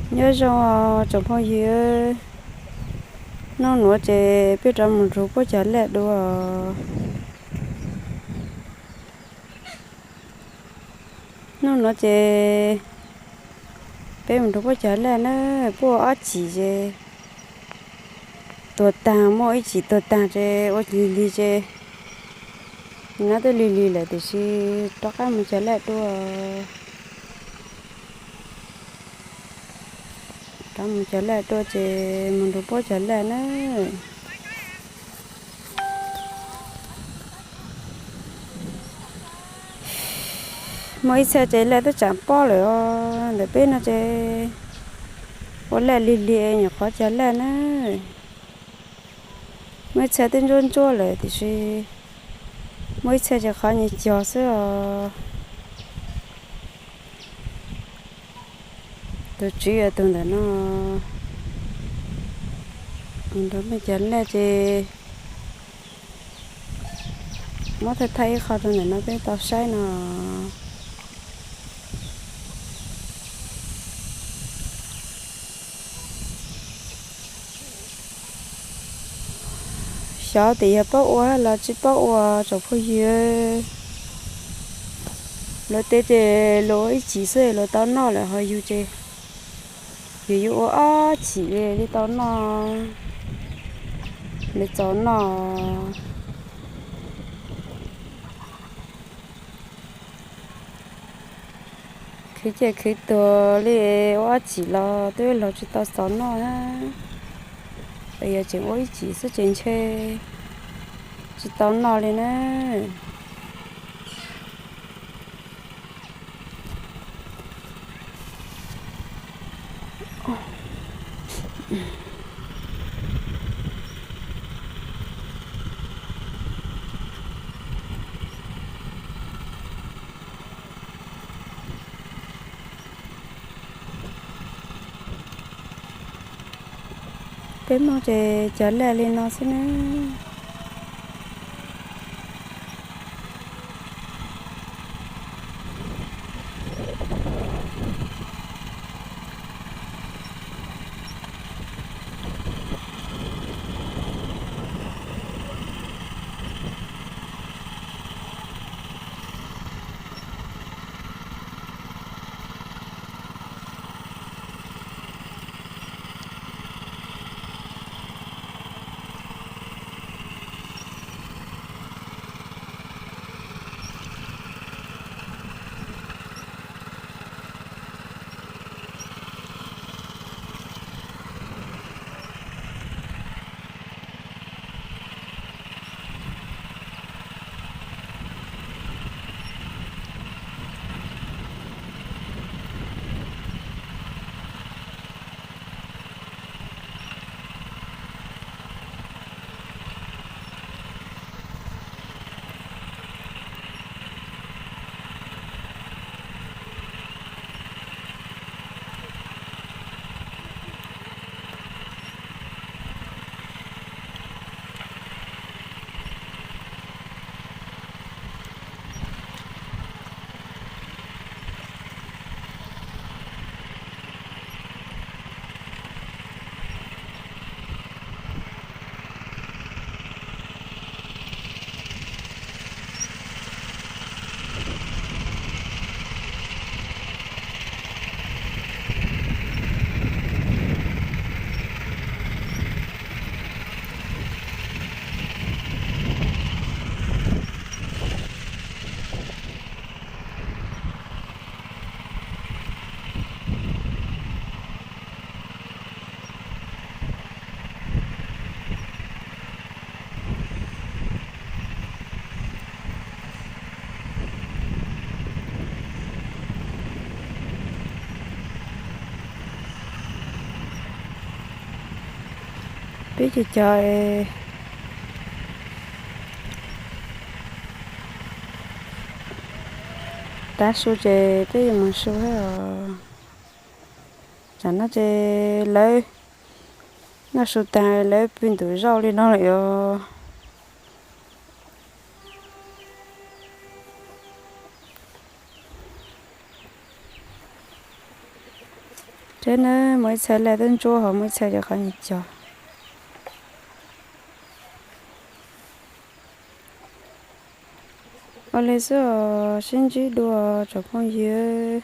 Nyob zoo tsoom phooj ywg, hnub nuav ces peb rov mus nrug puab cov laj dua. Hnub nuav ces peb mus nrug puab cov laj na, puab ua ob chim ces tuag taag, muaj ib chim tuag taag ces ua lig lig ces, nov twb lig lig lawm tiam sis rov qab mus cov laj dua. Rov mus cov laj dua ces mus nrug puab cov laj na. Muaj ib txhia ces laj twb tsaam pob lawm os, ntawm peb no ces ua laj lig lig nyuam qhuav cov laj na. Muaj ib txhia twb ntsuab ntsuab lawm tiam sis muaj ib txhia ces qhov nyuag cog xwb os. Tus tswv yog tus ntawm no, nrog mej cov laj ces muab thaij thaij ib qho rau ntawm no peb tau saib no. Xyov tias yog paub ua los tsis paub ua tsoom phooj ywg. Luag tej ces luag ua ib chim xwb luag tau noj lawm, ho yug ces yug yuav ua ob chim li tau noj, li txaus noj. Khwv ciaj khwv tuag li, ua ob chim los twb laug tsis tau txaus noj na. Yog tseem ua ib chim xwb ces ntshe tsis tau noj li na. Peb Hmoob ces cov laj li no xwb nawb. Peb cov cov tav su ces twb yuav mus su thiab os. Tsam no ces lawv noj su taag lawv pw ntuj zaum li no lawm os. Saib na, muaj ib txhia laj tub ntsuab hos muaj ib txhia cov qhov nyuag cog. Ua li xwb os, sib ntsib dua tsoom phooj ywg.